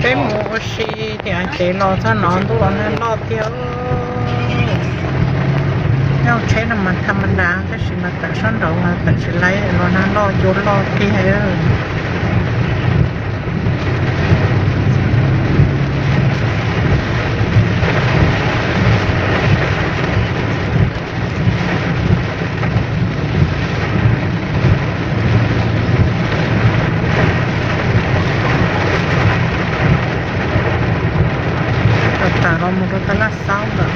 Peb mus ua si tias ces los txog no ntuj los nag loj tiag. Nyob tsheb no mas tham ma das tab sis mas tawm sab nraud mas tawm tsis laib los nag loj cua loj tiag. Tam no mus rau Taj Laj Xaub lawm.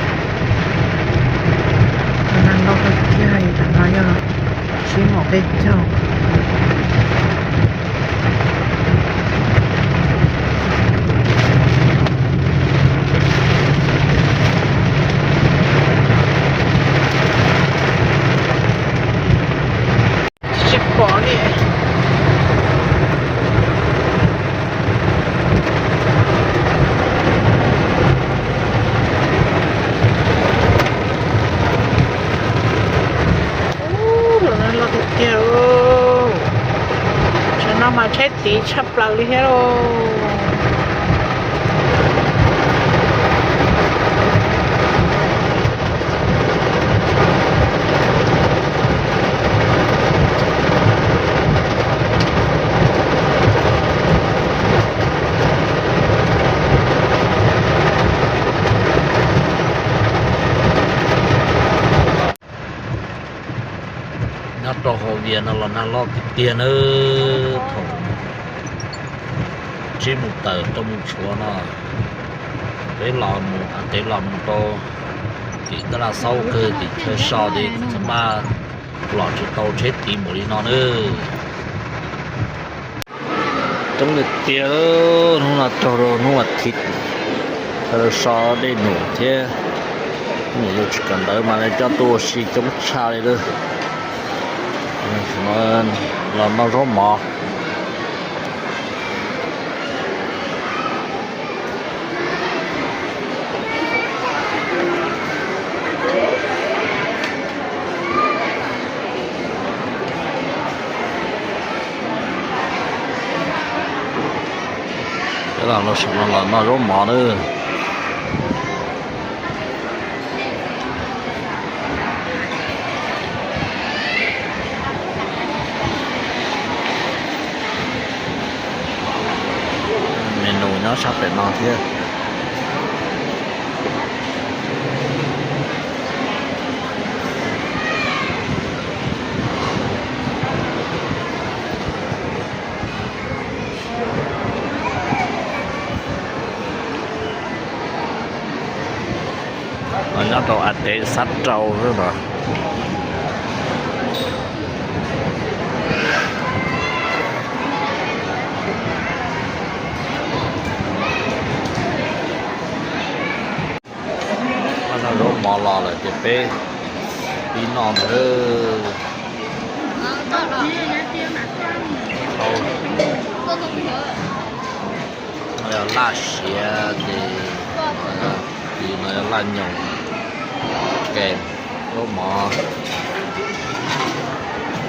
Nag loj kawg kiag li, tam no yog tsib moos peb caug. Tsis pom li. Ub, los nag loj tiag tiag. Tam no mas tsheb tiv tshaj plaws li thiab lauj. Nyob rau hauv Vias no los nag loj tiag tiag nawb. Thaum tsib moos tawm rau moos tshuav no, peb los mus, peb los mus rau tim Taj Laj Xaub kawg tim chaw so ces txawm maj los tsis tau tsheb tiv mus li no nawb. Coob tiag tiag, hnub no raug rau hnub as thiv, so dej num thiab, num yuav tsis kawm ntawv mas coj tuaj ua si coob tshaj li lawm. Los noj zaub mov. Peb los rau saum no los noj zaub mov nawb. Menu nyob sab pem no thiab. Nyob rau av tev sab rau xwb os. Noj zaub mov los lawm ces peb pib noj ntag. No yog laj siav ces, no yog laj nyoos, kem, zaub mov,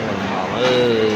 zaub mov lawm.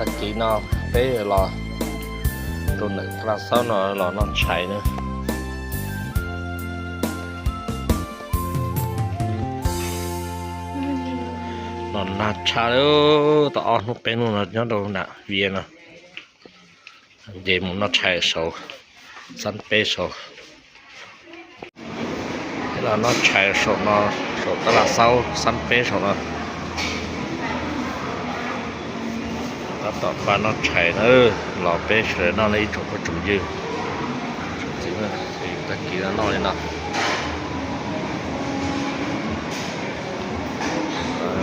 Tag kis no peb los rau ntawm Taj Laj Xaub no los noj tshais na. Los nag tshaj li, tau ob hnub peb hnub no nyob rau nram Vias no. Ces mus noj tshais saud, xab peb saud. Los noj tshais saum no, saum Taj Laj Xaub xab peb saum no. Tab tom npaj noj tshais na, los peb sawv daws noj na ib tsoom phooj tsoom ywg. Tag kis no noj li no.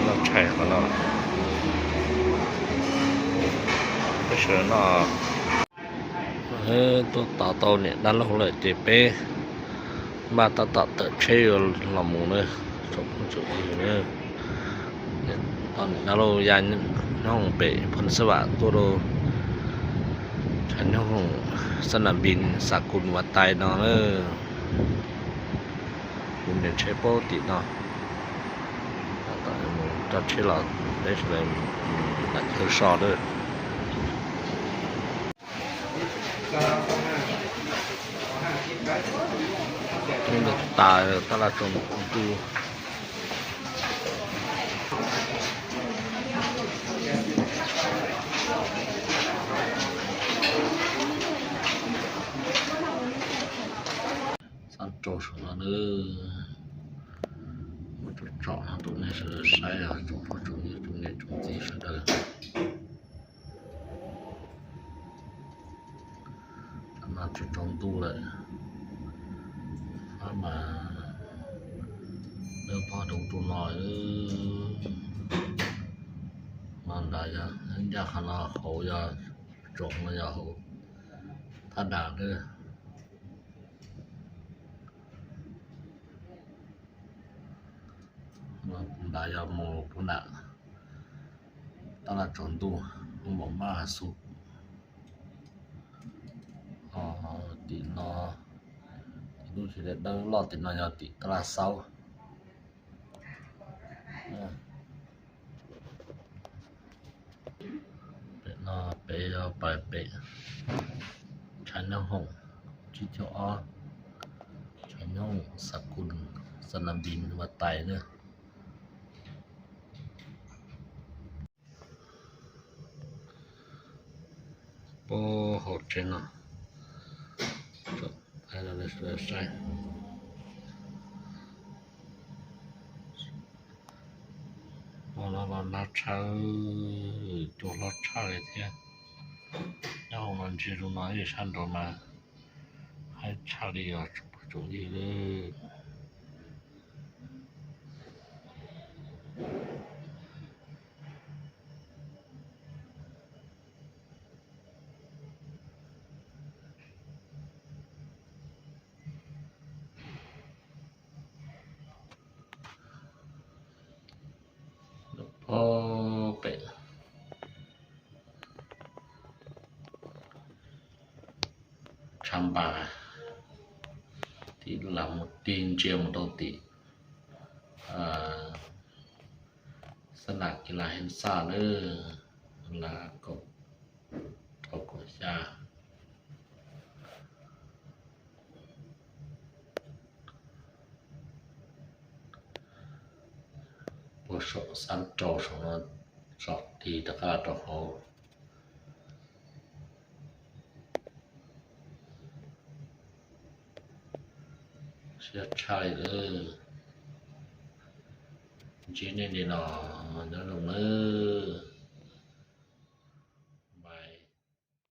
Noj tshais qhov no, peb sawv daws noj. Tuaj tos tau niam dab laug lawm ces peb npaj tab tom tawm tsheb yuav los mus na, tsoom phooj tsoom ywg na. Tau niam dab laug ya nyob hoom pem Phoos Xab Vam tuaj rau tshav nyob hoom xab nam npis Xas Kus Vas Tais no na. Kuv niam tsheb paub tim no. Tab tom mus coj tsheb los, peb sawv daws lam chaw so lawm. Tus tas Taj Laj Tsaus Ntuj. Xab rau saum no na, ua tsom tsom no rau nej sawv daws saib os, tsoom phooj tsoom ywg tsoom niam tsoom txiv sawv daws. Tam no tsaus ntuj lawm, fab mas lawb pob roob rau no, no ntawd yog ncaj qhov no, hauv yog tsoom no yog hauv thab das na. Ntawd yog mus puag nram Taj Laj Tsaus Ntuj, Npom Maj Xus. Tim no, tim lub tsev dawb loj tim no yog tim Taj Laj Xaub. Pem no pem yog pais pem tshav nyob hoom tsib caug ob, tshav nyob hoom Xas Kus, Xas Nas Npis Vaj Tais na. Puag hauv tsev no, saib, hmo no los nag tshaj, cua hlob tshaj li thiab. Nyob hauv no ntsig zoo no ib sab nraud mas haib tshaj li os tsoom phooj tsoom ywg. Pem tshav npas, tim lam mus tig ntsia mus rau tim xab nam kis las Heev Xaj lawm, las kaum rau kaum xya. Puag saum xab rau saum no tsom tig rov qab rau hauv. Siab tshaj li lawm. Ntsib nej li no nyob zoo nawb.